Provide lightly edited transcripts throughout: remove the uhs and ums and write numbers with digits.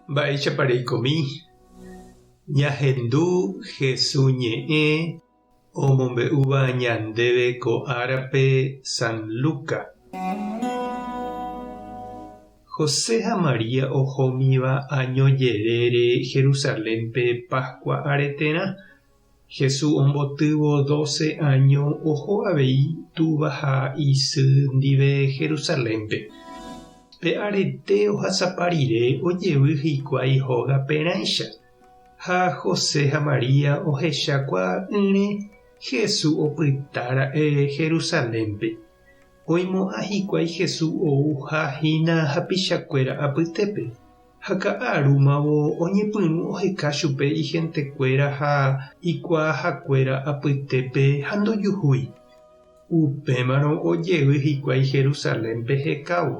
Mba'éichapa reikomi? Ñahendu Hesu ñe'ẽ omombe'úva ñandéve ko árape San Luca. José ha María ohómiva áño jerére Jerusalénpe Pascua areterã. Jesús ombotývo doce áño oho avei túva ha isy ndive Jerusalénpe. Pe arete ohasapa rire ojevy hikuái hóga perãicha, ha José ha María ohechakuaa'ỹre Jesús opyta ra'e Jerusalénpe. Oimo'ã hikuái Jesús ouha hína hapichakuéra apytépe. Ha ka'arúmavo oñepyrũ oheka chupe ihentekuéra ha ikuaahakuéra apytépe ha ndojuhúi. Upémarõ ojevy hikuái Jerusalénpe hekávo.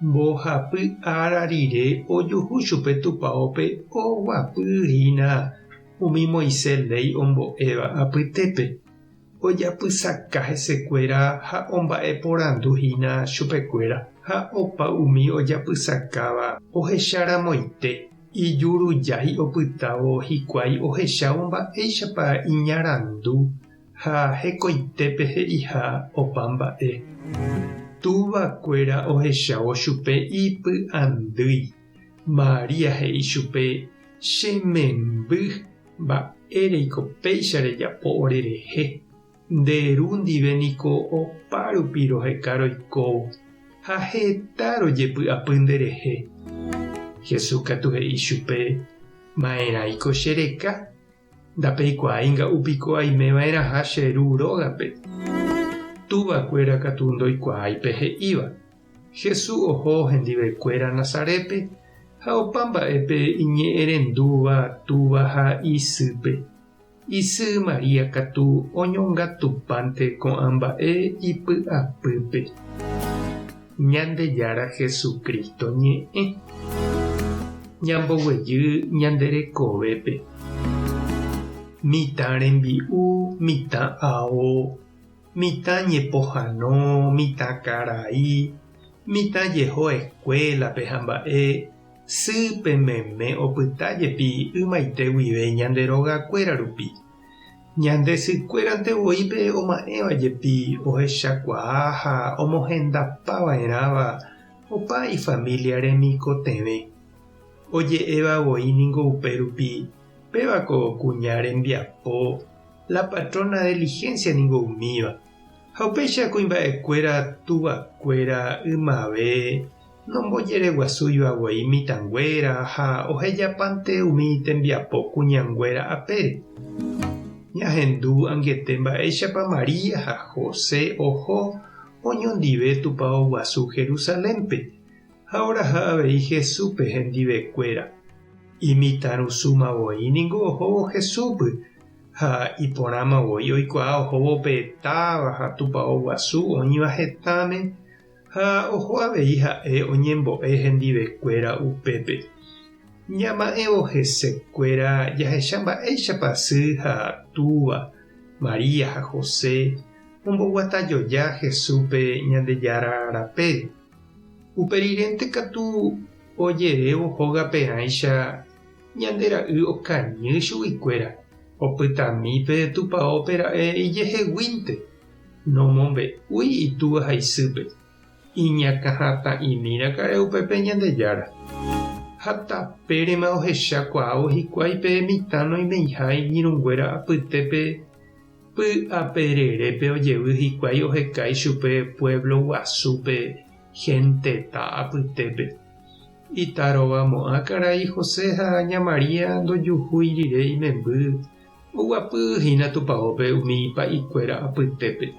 Mbohapy ára rire ojuhu chupe tupaópe oguapy hína umi Moisés léi ombo'éva apytépe. Ojapysaka hesekuéra ha omba'eporandu hína chupekuéra, ha opa umi ojapysakáva ohecharamoite, ijurujái opytávo hikuái ohechávo mba'éichapa iñarandu ha hekoitépe he'iha opa mba'e. Tuvakuéra ohechávo chupe ipy'andýi. María he'i chupe, Che memby, mba'éreiko péicha rejapo orerehe? Nde ru ndive niko opa rupi roheka roikóvo, ha heta rojepy'apy nderehe. Jesús katu he'i chupe, Ma'erãiko che reka? Ndapeikuaái nga'u piko aime va'erãha che ru rógape? Túvakuéra katu ndoikuaái pe he'íva. Jesús oho hendivekuéra Nazarétpe ha opa mba'épe iñe'ẽrendúva túva ha isýpe. Isy María katu oñongatupánte ko'ã mba'e ipy'apýpe. Ñandejára Jesucristo ñe'ẽ. Ñamboguejy ñande rekovépe. Mitã rembi'u, mitã ao. Mitã ñepohano, mitã karai, mitã jeho escuela-pe ha mba'e, sýpe meme opyta jepi ymaite guive ñande rogakuéra rupi. Ñande sykuérante voi pe oma'ẽva jepi ohechakuaa ha omohendapa va'erãva opa ifamilia remikotevẽ. Oje'éva voi ningo upe rupi, péva ko kuña rembiapo La patrona diligencia ningo umíva. Ha upéicha kuimba'ekuéra tuvakuéra ymave nombojereguasúiva guei mitãnguéra ha ohejapánte umi tembiapo kuñanguéra apére. Ñahendu angete mba'éichapa María ha José oho oñondive tupao guasu Jerusalénpe, ha oraha avei Jesúspe hendivekuéra. Imitãrusúma voi ningo ohóvo Jesúspe, Ha iporãma voi oikuaa ohóvo pe táva ha tupao guasu oĩva hetãme, ha oho avei ha'e oñembo'e hendivekuéra upépe. Ñama'ẽvo hesekuéra jahecha mba'éichapa sy ha túva, María ha José, omboguatajoja Jesúspe Ñandejára rapére. Upe rirénte katu ojerévo hógaperãicha Ñande ra'y okañy chuguikuéra, opytami pe tupaópe ra'e ijeheguínte, nomombe'úi itúva ha isýpe, iñakãhatã'imi raka'e upépe Ñandejára. Ha tapérema ohecha kuaávo hikuái pe mitã noimeiha iñirũnguéra apytépe py'apererépe ojevy hikuái oheka ichupe pueblo guasúpe genteta apytépe. Itarovamo'ã karai José ha ña María ndojuhúi rire imemby, oguapy hína tupaópe umi pa'ikuéra apytépe.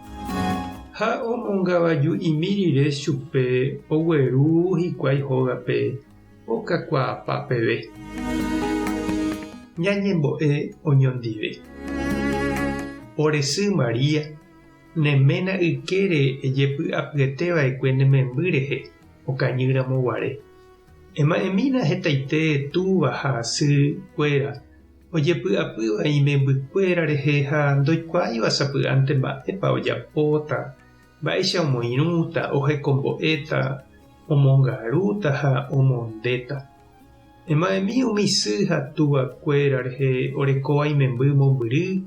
Ha omongavaju'imi rire chupe ogueru hikuái hógape okakuaapa peve. Ñañembo'e oñondive. Ore sy María, Ne ména ykére ejepy'apyete va'ekue ne memby rehe okañy ramo guare. Ema'ẽmína hetaite túva ha sy kuéra ojepy'apýva imemby kuéra rehe ha ndoikuaáiva sapy'ánte mba'épa ojapóta, mba'éicha omoirũta, ohekombo'éta, omongarúta ha omondéta. Ema'ẽmi umi sy ha tuvakuéra rehe orekóva imemby mombyry,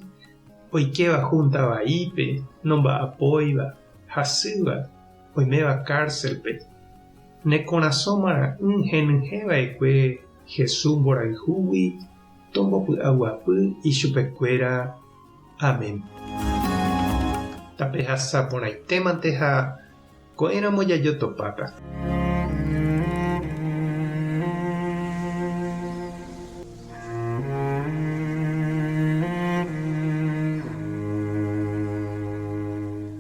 oikéva júnta vaípe, nomba'apóiva, hasýva, oiméva kárselpe. Ne korasõ mara'ỹ henyhẽ va'ekue Jesús mborayhúgui tombopy'aguapy ichupekuéra. Amén. Tapehasa porãitémante ha ko'ẽramo jajotopáta.